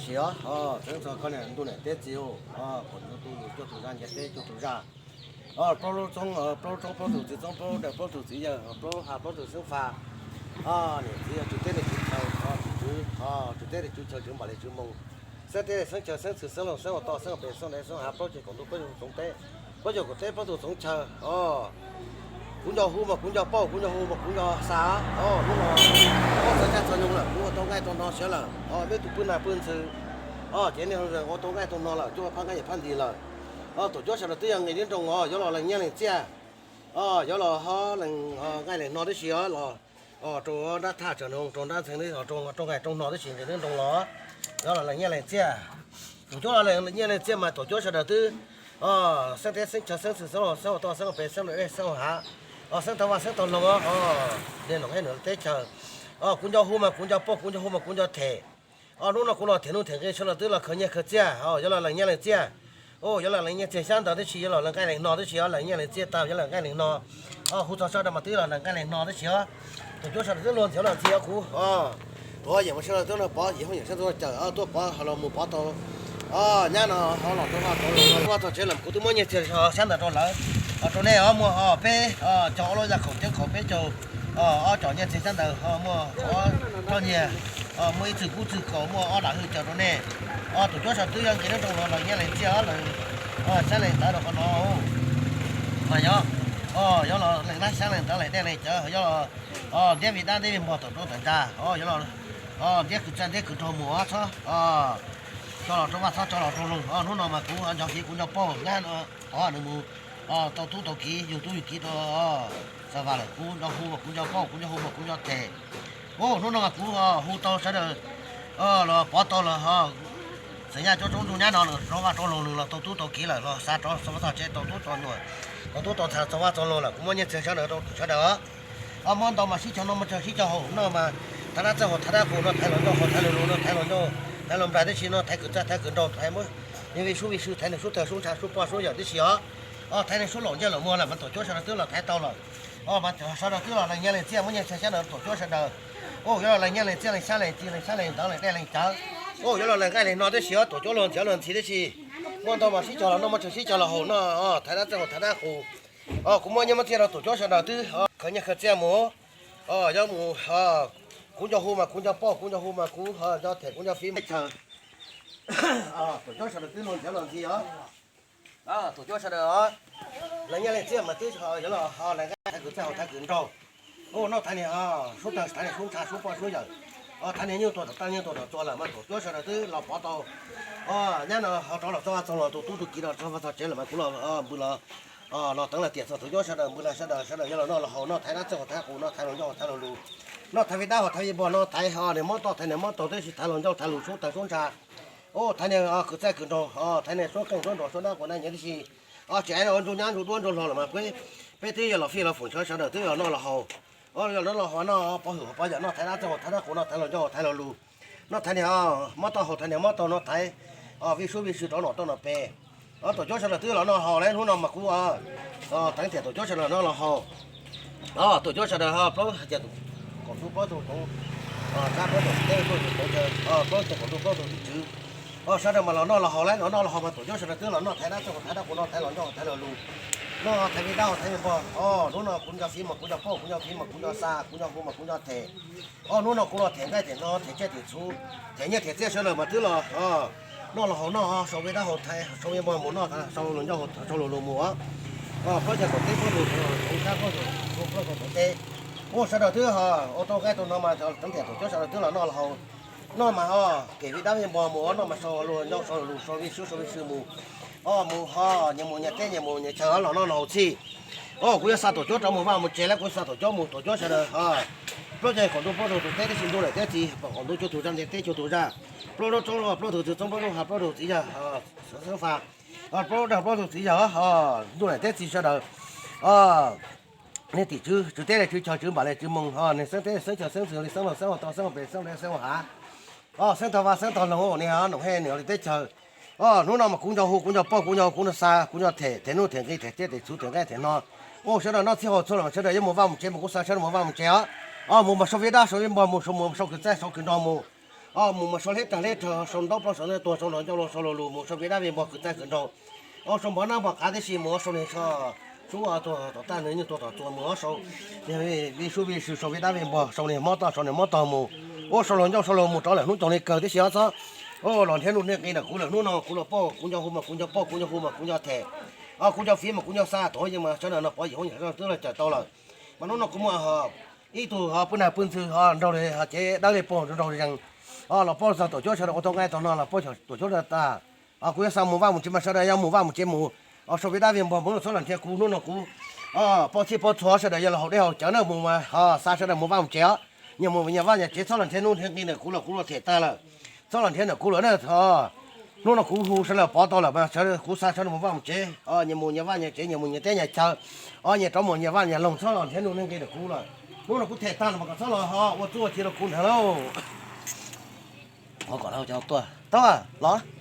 Tsis os, txeeb txog koj niam ntuj niam teb txiv, kuv ntuj tus cuag tus zaj ntiaj teb cuag tus zaj. Plaub lub txoob, plaub lub txoob plaub tug txiv txoob plaub lub dawm plaub tug txiv yawg plaub hav plaub tug xeeb faj. Niam txiv yog tswv teb li tswv chaw, tswv, tswv teb li tswv chaw tswv npam li tswv moo. Xeeb teb li xeeb chaw xeeb txwv xeeb laug xeeb ua toj xeeb ua pes xeeb dej xeeb hav plaub ceg kaum ntuj plaub caug txoov teb, plaub caug kaum teb plaub tug txoov chaw. Kuv nco hu mas kuv nco paub, kuv nco hu mas kuv nco xa. Hnub no txog caij txog nyoog lawm, kuv ua tau nqaij tau no siav lawm, peb tus pwj naj pwj ntxhw, ces niaj ua tau nqaij tau no lawm, cuaj phab nqaij yim phab nti lawm. Tuam cuab sawv daws twb yog nqis nyob nroo os, yuav los lees nyiaj lees txiaj, yuav los ho lees nqaij lees no tib si os, los rau nrab thaj tsaws noo rau nrab ntxhee, rau nqaij rau no tib si nqis nyob nroo los yuav los lees nyiaj lees txiaj. Tuam cuab los lees nyiaj lees txiaj mas tuam cuab sawv daws twb xeeb teb xeeb chaw xeeb txwv xeeb laug xeeb ua toj xeeb ua pes xeeb dej xeeb ua hav, xeeb tau vaj xeeb tau loog, niaj noom hab nws teb chaws. Kuv nco hu mas kuv nco paub, kuv nco hu mas kuv nco them. Hnub no kuv los them nuj them nqi sawv daws twb los khaws nyiaj khaws txiaj, yuav los lees nyiaj lees txiaj. Yuav los lees nyiaj txiag xyab ntawv tib si, yuav los lees nqaij lees no tib si, lees nyiaj lees txiaj tau yuav lees nqaij lees no. Hu txog sawv daws mas twb los lees nqaij lees no tib si os. Tuam cuab sawv daws twb luag ntxhi luag ntxhi os kuv. Tuam yam mas sawv daws twb no pov yim hooj yim sab tuaj cawm tuaj pov ho los mus pov tau. Nyab no ho los rau vaj tau los vaj txog tsev lawm kuv twb muab nyiaj txiag xyab ntawv rau lawv, rau nej os, muaj peb caug ob lub yaj khaum ceeb khaum peb caug ob com nyiaj txiag xyab ntawv, muaj ob roj nyiaj, muaj ib txwm kub txwm kaus, muaj ob lam hwj caw rau nej. Tuam cuab sawv daws twb yog nqis nyob nroo los lees nyiaj lees txiaj lawm, xyab lees ntawv rau qhov no mas yog, yuav los lees nab xyab lees ntawv lees dej lees cawv, yuav los ntiab vij dab ntiab vij npog tawm roob tawm ntsa, yuav los ntiab kwv txaj ntiab kwv nraug mus txhob tso los rau vaj txhob tso los rau loog. Hnub no mas kuv nco fiv kuv nco paub nyab no, nws mus tau tub tau kiv yug tub yug kiv rau xa vas lawm, kuv nco hu mas kuv nco paub, kuv nco hu mas kuv nco them. Hnub no mas kuv hu tau sawv daws los pov tau lawm, txawm nyaj coob coob ntug nyab no rau vaj rau loog nws los tau tub tau kiv lawm, los xa rov xa vaj txog tsev tau tub tau nyuam, tau tub tau ntxhais txog vaj txog loog lawm, kuv muab nyiaj txiag sawv daws rau sawv daws. Muab ntau mas sib cog noj, muab tsawg sib cog haus, noj mas thaiv dab txawj haus thaiv dab qus, noj thaiv hluas nkauj haus thaiv hluas lus, noj thaiv hluas nkauj thaiv hluas nplais tib si, noj thaiv kwv txaj thaiv kwv nraug, thaiv muab yog vij sub vij sw, thaiv nws sub tawg sub ntsha sub poj sub yawm tib si os. Thaiv nws sub laum ntsej laum muag lawm mas tuam cuab sawv daws twb los thaiv tau lawm. Mas sawv daws twb los lees nyiaj lees txiaj, muab nyiaj txiag xyab ntawv rau tuam cuab sawv daws. Yuav los lees nyiaj lees txiaj lees xyab lees ntawv lees dej lees cawv. Yuav los lees nqaij lees no tib si os, tuam cuab luag ntxhi luag ntxhi tib si. Muab ntau mas sib cog los noj, muab tsawg sib cog los haus, noj thaiv dab txawj haus thaiv dab qus. Kuv muab nyiaj muab txiag rau tuam cuab sawv daws twb khaws nyiaj khaws txiaj mus. Yuav mus, kuv nco hu mas kuv nco paub, kuv nco hu mas kuv nco them, kuv nco fiv teb chaws. Tuam cuab sawv daws twb luag ntxhi luag ntxhi os. Tuam cuab sawv daws os, lees nyiaj lees txiaj mas twb yuav los lees nqaij thaiv kwv txaj haus thaiv kwv nraug. Noj thaiv niag sub tawg thaiv niag sub ntsha sub poj sub yawm. Thaiv niag nyuj tuag tom tawj nyuj tuag tom txuas lawm mas tuam cuab sawv daws twb los pov tau. Nyab no ho rov los txog vaj txog loog, tus tub tus kiv los txog vaj txog tsev lawm mas kuv los npws los, los teev los tiam txog tuam cuab sawv daws npws los sawv daws, sawv daws yuav los noj los haus, noj thaiv dab txawj haus thaiv qus, noj thaiv hluas nkauj haus thaiv hluas lus, noj thaiv vij dab haus thaiv vij npog, noj thaiv niag mob toj thaiv niag mob taug tib si, thaiv hluas nkauj thaiv lus sub tawg sub ntsha. Thaiv niag kwv txaj kwv nraug, thaiv niag suab qeej suab nruas suab dab quas dab nyiav tib si. Tsis es ua ntsuj nyab ntsuj duab ntsuj hlau lawm mas peb twb yuav los fij los foom sawv sawv daws twb los noj los haus. Los noj los haus, noj pov hwm pov yawm, noj thaiv dab txawj haus thaiv dab qus, noj thaiv hluas nkauj haus thaiv hluas lus, noj thaiv niag mob toj haus thaiv niag mob taug, noj thaiv vij sub vij sw rov nom toj nom pes. Tuam cuab sawv daws twb los noj haus lawm, hnub no mas kuv teev tiam tuam cuab sawv daws noj los haus. Tuam cuab sawv daws plaub tias kaum ntuj plaub tug txoov, plaub tias kaum ntuj plaub tug tim tswv. Sawv daws mas los noj los haus lawm, los noj los haus mas tuam cuab sawv daws twb los noj thaiv dab txawj haus thaiv dab qus, noj thaiv hluas nkauj haus thaiv hluas lus, noj thaiv vij dab haus thaiv vij npog. Hnub no kuv nco fiv mas kuv nco paub, kuv nco fiv mas kuv nco xa, kuv nco hu mas kuv nco them. Hnub no kuv los them nqaij them no them tsiaj them txhu, them nyiaj them txiaj sawv daws mas twb los noj los haus, noj sau vij dab haus thaiv sau vij npog mus, noj sau hluas nkauj haus sau hluas lus mus. Plaub caug kaum teb plaub tug txoov, plaub caug kaum teb, sawv daws twb ua tau nqaij tau no mas teev tiam tuam cuab sawv daws twb los noj los haus. Noj mas ho kem vij dab vij npog mus, noj mas sau hluas nkauj sau hluas lus, sau vij sub sau vij sw mus. Mus ho nyias mus nyias teb, nyias mus nyias chaw, los noj los haus txhij. Kuv yuav xa tuam cuab rov mus vaj mus tsev lawm, kuv xa tuam cuab mus, tuam cuab sawv daws. Plaub caug kaum ntuj plaub tug txoov teb tib si, ntuj niam teb txiv, kaum ntuj cuaj tug zaj ntiaj teb cuaj tug zaj. Plaub lub txoob plaub tug txiv txoob plaub lub hav plaub tug txiv yawg xeeb faj. Plaub lub dawm plaub tug txiv yawg ntuj niam teb txiv sawv daws. Niag tim tswv, tswv teb li tswv chaw, tswv npam li tswv moo, niag xeeb teb xeeb chaw xeeb txwv li xeeb laug xeeb ua toj xeeb ua pes xeeb dej xeeb ua hav. Xeeb tog vaj xeeb tog loog, niag noom hej niam li teb chaws. Hnub no mas kuv nco hu kuv nco paub, kuv nco, kuv nco xa, kuv nco them, them nuj them nqi, them tsiaj them txhu, them nqaij them no. Sawv daws noj txhij haus txhua lawm mas sawv daws yuav mus vaj mus tsev mas kuv xa sawv daws mus vaj mus tsev os. Mus mas sau vij dab sau vij npog mus, sau mus sau kwv txaj sau kwv nraug mus. Mus mas sau hleb tag hleb rhawv, sau ntaub plaub sau ntawv tuag, sau hluas nkauj los sau hluas lus, mus sau vij dab vij npog kwv txawj kwv nraug, ob sau npov nab npog qav tib si, mus ob sau niag sau tsuab tuag tom tag, nws nyuj tuag tom txuas, mus ob sau niag vij sub vij sw, sau vij dab vij npog, sau niag mob tog sau niag mob tog mus, ua sau hluas nkauj sau hluas mus rov lawm, hnub caum li kawg tib si os txhob los nrhiav nuj nrhiav nqi ntawm kuv lawm. Hnub no kuv los pauj kuv nco hu mas kuv nco pauj, kuv nco hu mas kuv nco them, kuv nco fiv mas kuv nco xa, tus hauj yeeb mas sawv daws no pov yim hauj yeeb sawv daws twb los cawm tau lawm. Mas hnub no kuv muaj ib tug ho pw nag pw ntxwg ho nraug li ho cev dawb li pog nraug li zees, ho los pauj txog tuam cuab sawv daws ua tau nqaij tau no los pauj tuam cuab tag. Kuv yuav xa mus vaj mus tsev mas sawv daws yuav mus vaj mus tsev mus, sau vij dab vij npog mus txhob los nrhiav kuv. Hnub no kuv pauj txhij pauj txhua sawv daws yog los haus dej haus cawv na, mus mas ho xa sawv daws mus vaj mus tsev os. Nyias mus nyias vaj nyias tsev, txhob los nrhiav nuj nrhiav nqi ntawm kuv lawm, kuv los them tag lawm. Txhob los nrhiav ntawm kuv lawm na. Hnub no kuv hu sawv daws pov tau lawm mas sawv daws, kuv xa sawv daws mus vaj mus tsev, nyias mus nyias vaj nyias tsev, nyias mus nyias teb nyias chaw, nyias rov mus nyias vaj nyias loog, txhob los nrhiav nuj nrhiav nqi ntawm kuv lawm. Hnub no kuv them tag los mas kom txhob los ho ua txuj ua ci rau kuv ntag lauj. Tau los?